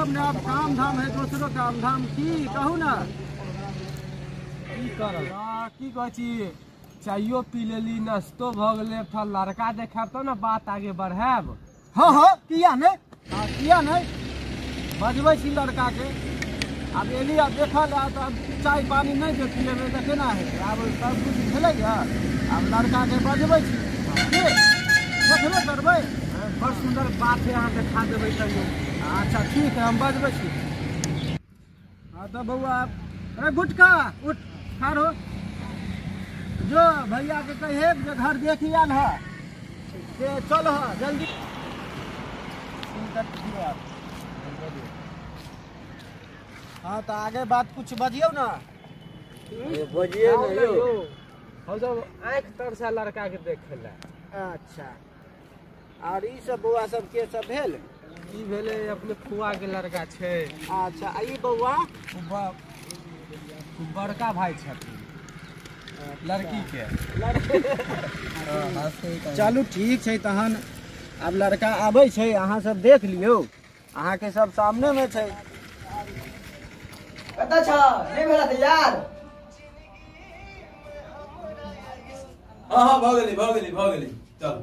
ने, आब काम धाम है, दोसरो काम धाम की कहू ना। की करब, की कहै छी, चाइयो पी लेली, नाश्तो भऽ गेलै, थोड़ा लड़का देखायब तब ने बात आगे बढ़ायब। हाँ हाँ, किया नहि, हाँ किया नहि, बजबै छी लड़काके। आब एली आ देखल आ तऽ आब चाय पानी नहि जे पिलेबै तऽ केना हेतै? आब सब किछु भेलैए, आब लड़काके बजबै छी, की देखबे करबै। बड़ सुन्दर बात है, अहाँ देखा देबै तैयो। अच्छा ठीक है, हम बजबै छी। हाँ तऽ बौआ, अरे गुटका उठ ठाढ़ हो, जो भैया के कहे जे घर देखी आयल है, से चल ह जल्दी। हाँ तऽ आगे बात कुछ बजियौ ना। बजिए ने यौ, हम सब आँखि तरसा लड़का के देखे ला। अच्छा, और ई सब बौआ सब के सब भेल? ई भेलै अपने फुआ के लड़का छै। अच्छा, आ ई बौआ? बड़का भाई छथिन लड़की के। चलू ठीक छै, तहन आब लड़का आबै छै, अहाँ सब देख लियौ, अहाँके सब सामने मे छै। कतऽ छ? नहि भेला तैयार? हाँ हाँ, भऽ गेलै भऽ गेलै भऽ गेलै, चल।